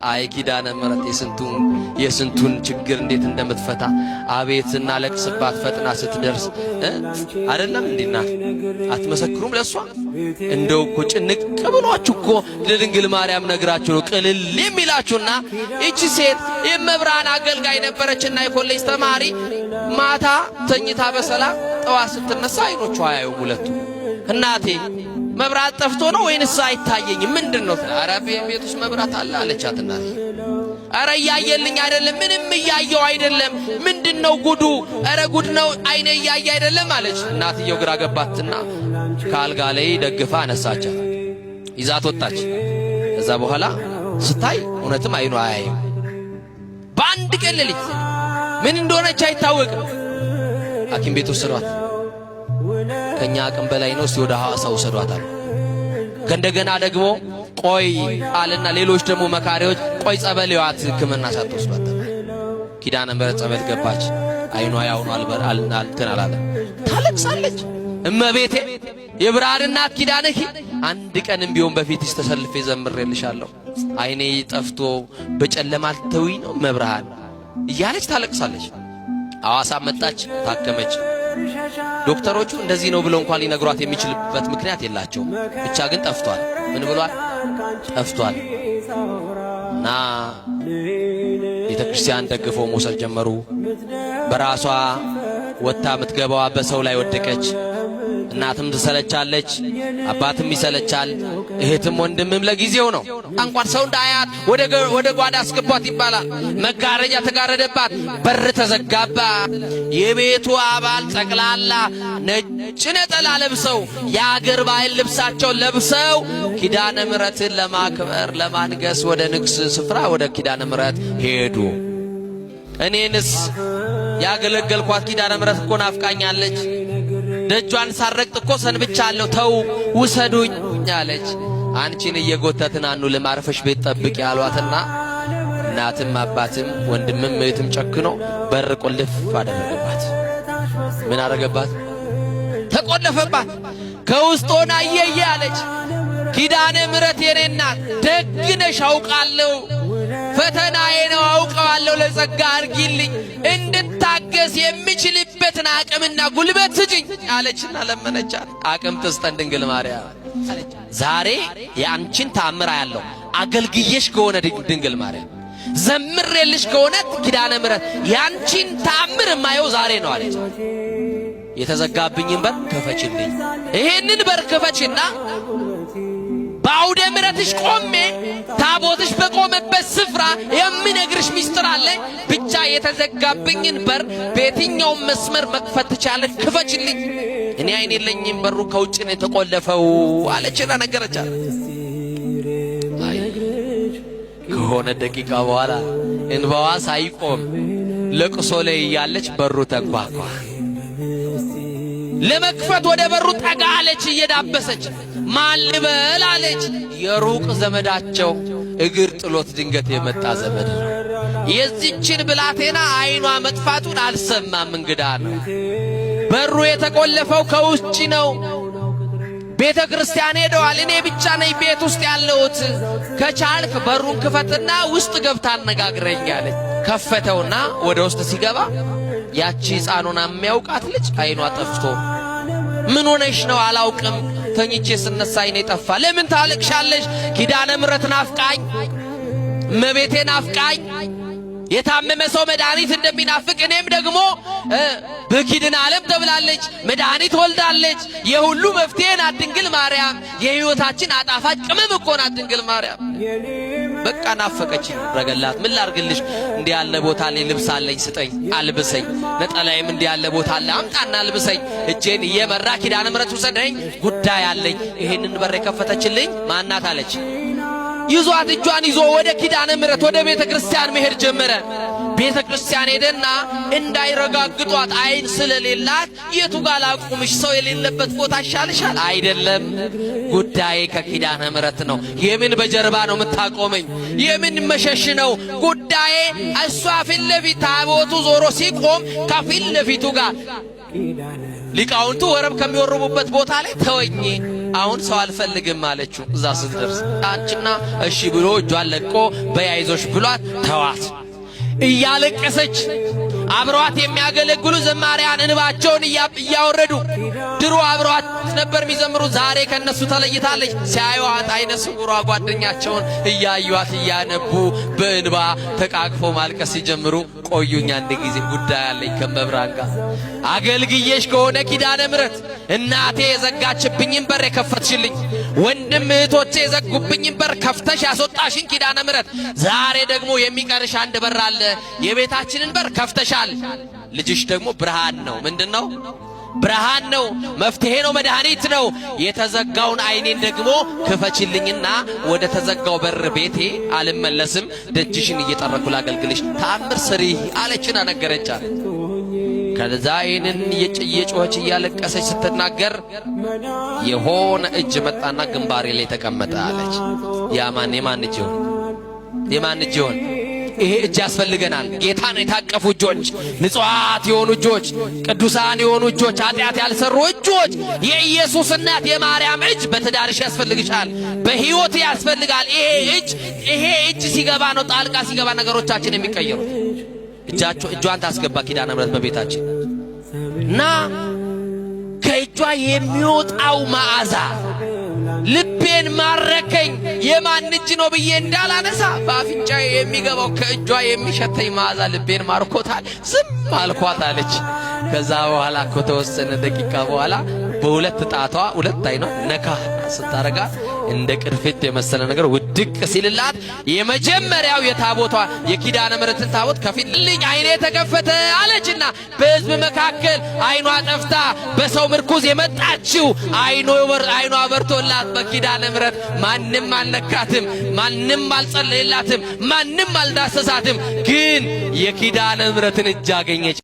አይ ኪዳነ ምሕረት የስንቱን ችግር እንዴት እንደምትፈታ፣ አቤት ስናለቅስባት ፈጥና ስትደርስ አይደለም እንዲና አትመሰክሩም ለሷ? እንደው እኮ ጭንቅ ብሏችሁ እኮ ለድንግል ማርያም ነግራችሁ ነው ቅልል የሚላችሁና። ይቺ ሴት የመብራን አገልጋይ ነበረችና የኮሌጅ ተማሪ፣ ማታ ተኝታ በሰላም ጠዋት ስትነሳ አይኖቿ አያዩም ሁለቱ። እናቴ፣ መብራት ጠፍቶ ነው ወይንስ አይታየኝም? ምንድን ነው? ኧረ ቤት ውስጥ መብራት አለ አለቻት እናቴ። ኧረ እያየልኝ አይደለም፣ ምንም እያየው አይደለም። ምንድን ነው ጉዱ? ኧረ ጉድ ነው፣ አይኔ እያየ አይደለም አለች። እናትየው ግራ ገባትና ከአልጋ ላይ ደግፋ አነሳቻት፣ ይዛት ወጣች። ከዛ በኋላ ስታይ እውነትም አይኗ አያይም። በአንድ ቀን ሌሊት ምን እንደሆነች አይታወቅም። ሐኪም ቤት ወሰዷት። ከኛ አቅም በላይ ነው፣ እስቲ ወደ ሐዋሳ ወሰዷት አሉ። ከእንደገና ደግሞ ቆይ አለና ሌሎች ደግሞ መካሪዎች ቆይ ጸበል ሕክምና ሳትወስዷት ተባለ። ኪዳነ ምሕረት ጸበል ገባች። አይኗ ያውኑ አልበር እንትን አላለ። ታለቅሳለች። እመቤቴ፣ የብርሃን እናት ኪዳነኪ፣ አንድ ቀንም ቢሆን በፊትሽ ተሰልፌ ዘምሬልሻለሁ። አይኔ ጠፍቶ በጨለማ አልተውኝ ነው መብርሃን እያለች ታለቅሳለች። ሐዋሳ መጣች፣ ታከመች። ዶክተሮቹ እንደዚህ ነው ብለው እንኳን ሊነግሯት የሚችልበት ምክንያት የላቸውም። ብቻ ግን ጠፍቷል። ምን ብሏል? ጠፍቷል። እና ቤተ ክርስቲያን ደግፈው መውሰድ ጀመሩ። በራሷ ወጥታ የምትገባዋ በሰው ላይ ወደቀች። እናትም ትሰለቻለች፣ አባትም ይሰለቻል፣ እህትም ወንድምም ለጊዜው ነው። እንኳን ሰው እንዳያት ወደ ጓዳ አስገቧት ይባላል። መጋረጃ ተጋረደባት፣ በር ተዘጋባት። የቤቱ አባል ጠቅላላ ነጭ ነጠላ ለብሰው፣ የአገር ባህል ልብሳቸው ለብሰው ኪዳነ ምሕረትን ለማክበር፣ ለማንገስ ወደ ንግስ ስፍራ ወደ ኪዳነ ምሕረት ሄዱ። እኔንስ ያገለገልኳት ኪዳነ ምሕረት እኮ ናፍቃኛለች። ደጇን ሳረግጥ እኮ ሰንብቻለሁ። ተው ውሰዱኝ አለች። አንቺን እየጎተትን አንውልም፣ አርፈሽ ቤት ጠብቂ አሏትና እናትም አባትም ወንድምም እህትም ጨክኖ በር ቁልፍ አደረገባት። ምን አደረገባት? ተቆለፈባት። ከውስጥ ሆና እየየ አለች። ኪዳነ ምሕረት የኔ እናት፣ ደግ ነሽ አውቃለሁ። ፈተናዬ ነው አውቀዋለሁ። ለጸጋ አርጊልኝ፣ እንድታገስ የሚችልበትን አቅምና ጉልበት ስጭኝ አለችና ለመነቻት። አቅም ትስጠን ድንግል ማርያም። ዛሬ የአንቺን ተአምር አያለሁ። አገልግዬሽ ከሆነ ድንግል ማርያም፣ ዘምሬልሽ ከሆነ ኪዳነ ምሕረት፣ ያንቺን ተአምር የማየው ዛሬ ነው አለች። የተዘጋብኝን በር ክፈችልኝ። ይሄንን በር ክፈችና በአውደ ምሕረትሽ ቆሜ ታቦትሽ በቆመበት ስፍራ የምነግርሽ ሚስጥር አለ። ብቻ የተዘጋብኝን በር በየትኛውም መስመር መክፈት ትቻለሽ፣ ክፈችልኝ። እኔ አይን የለኝም፣ በሩ ከውጭ ነው የተቆለፈው አለችና ነገረቻት። አይ ከሆነ ደቂቃ በኋላ እንባዋ ሳይቆም ለቅሶ ላይ እያለች በሩ ተንኳኳ። ለመክፈት ወደ በሩ ጠጋ አለች እየዳበሰች። ማን ልበል አለች። የሩቅ ዘመዳቸው፣ እግር ጥሎት ድንገት የመጣ ዘመድ ነው። የዚችን ብላቴና አይኗ መጥፋቱን አልሰማም፣ እንግዳ ነው። በሩ የተቆለፈው ከውጭ ነው። ቤተ ክርስቲያን ሄደዋል። እኔ ብቻ ነኝ ቤት ውስጥ ያለሁት። ከቻልክ በሩን ክፈትና ውስጥ ገብታ አነጋግረኝ አለች። ከፈተውና ወደ ውስጥ ሲገባ ያቺ ሕፃኑን የሚያውቃት ልጅ አይኗ ጠፍቶ፣ ምን ሆነሽ ነው? አላውቅም፣ ተኝቼ ስነሳ አይኔ ጠፋ። ለምን ታለቅሻለሽ? ኪዳነ ምሕረት ናፍቃኝ፣ እመቤቴ ናፍቃኝ። የታመመ ሰው መድኃኒት እንደሚናፍቅ እኔም ደግሞ በኪድን ዓለም ተብላለች፣ መድኃኒት ወልዳለች። የሁሉ መፍትሄ ናት ድንግል ማርያም። የሕይወታችን አጣፋጭ ቅመም እኮ ናት ድንግል ማርያም። በቃ ናፈቀች። ረገላት ምን ላርግልሽ? እንዲህ ያለ ቦታ ላይ ልብስ አለኝ፣ ስጠኝ፣ አልብሰኝ። ነጠላዬም እንዲህ ያለ ቦታ አለ፣ አምጣና አልብሰኝ። እጄን እየመራ ኪዳነ ምሕረት ውሰደኝ፣ ጉዳይ አለኝ። ይሄንን በር የከፈተችልኝ ማናት አለች። ይዟት እጇን ይዞ ወደ ኪዳነ ምሕረት ወደ ቤተ ክርስቲያን መሄድ ጀመረ። ቤተ ክርስቲያን ሄደና እንዳይረጋግጧት አይን ስለሌላት የቱ ጋር ላቁምሽ? ሰው የሌለበት ቦታ ይሻልሻል። አይደለም፣ ጉዳዬ ከኪዳነ ምሕረት ነው። የምን በጀርባ ነው የምታቆመኝ? የምን መሸሽ ነው ጉዳዬ? እሷ ፊት ለፊት ታቦቱ ዞሮ ሲቆም ከፊት ለፊቱ ጋር ሊቃውንቱ ወረብ ከሚወርቡበት ቦታ ላይ ተወኝ። አሁን ሰው አልፈልግም አለችው። እዛ ስትደርስ አንቺና እሺ ብሎ እጇን ለቆ በያይዞሽ ብሏት ተዋት። እያለቀሰች አብረዋት የሚያገለግሉ ዘማሪያን እንባቸውን እያወረዱ፣ ድሮ አብረዋት ነበር የሚዘምሩ፣ ዛሬ ከነሱ ተለይታለች። ሲያዩዋት አይነ ስውሯ ጓደኛቸውን እያዩዋት እያነቡ በእንባ ተቃቅፎ ማልቀስ ሲጀምሩ፣ ቆዩኝ አንድ ጊዜ ጉዳይ አለኝ ከመብራን ጋር፣ አገልግዬሽ ከሆነ ኪዳነ ምሕረት፣ እናቴ የዘጋችብኝን በር የከፈትሽልኝ፣ ወንድም እህቶቼ የዘጉብኝን በር ከፍተሽ ያስወጣሽኝ ኪዳነ ምሕረት፣ ዛሬ ደግሞ የሚቀርሽ አንድ በር አለ። የቤታችንን በር ከፍተሻል። ልጅሽ ደግሞ ብርሃን ነው። ምንድን ነው? ብርሃን ነው፣ መፍትሄ ነው፣ መድኃኒት ነው። የተዘጋውን አይኔን ደግሞ ክፈችልኝና ወደ ተዘጋው በር ቤቴ አልመለስም፣ ደጅሽን እየጠረኩ ላገልግልሽ፣ ተአምር ስሪ አለችና ነገረቻት። ከዛ ይህንን እየጮኸች እያለቀሰች ስትናገር የሆነ እጅ መጣና ግንባሬ ላይ ተቀመጠ አለች። ያ ማን የማን እጅ ይሆን? የማን እጅ ይሆን? ይሄ እጅ ያስፈልገናል። ጌታን የታቀፉ እጆች፣ ንጹሐት የሆኑ እጆች፣ ቅዱሳን የሆኑ እጆች፣ ኃጢአት ያልሰሩ እጆች፣ የኢየሱስ እናት የማርያም እጅ በትዳርሽ ያስፈልግሻል፣ በሕይወት ያስፈልጋል። ይሄ እጅ ሲገባ ነው፣ ጣልቃ ሲገባ ነገሮቻችን የሚቀየሩት። እጃቸው እጇን ታስገባ ኪዳነ ምሕረት በቤታችን እና ከእጇ የሚወጣው መዓዛ ልቤን ማረከኝ። የማን እጅ ነው ብዬ እንዳላነሳ በአፍንጫዬ የሚገባው ከእጇ የሚሸተኝ መዓዛ ልቤን ማርኮታል። ዝም አልኳት አለች። ከዛ በኋላ ከተወሰነ ደቂቃ በኋላ በሁለት ጣቷ ሁለት አይኗ ነካ ስታረጋት እንደ ቅርፊት የመሰለ ነገር ውድቅ ሲልላት የመጀመሪያው የታቦቷ የኪዳነ ምሕረትን ታቦት ከፊት ልኝ አይኔ ተከፈተ አለችና በሕዝብ መካከል አይኗ ጠፍታ በሰው ምርኩዝ የመጣችው አይኗ በርቶላት በኪዳነ ምሕረት ማንም አልነካትም፣ ማንም አልጸለየላትም፣ ማንም አልዳሰሳትም። ግን የኪዳነ ምሕረትን እጅ አገኘች።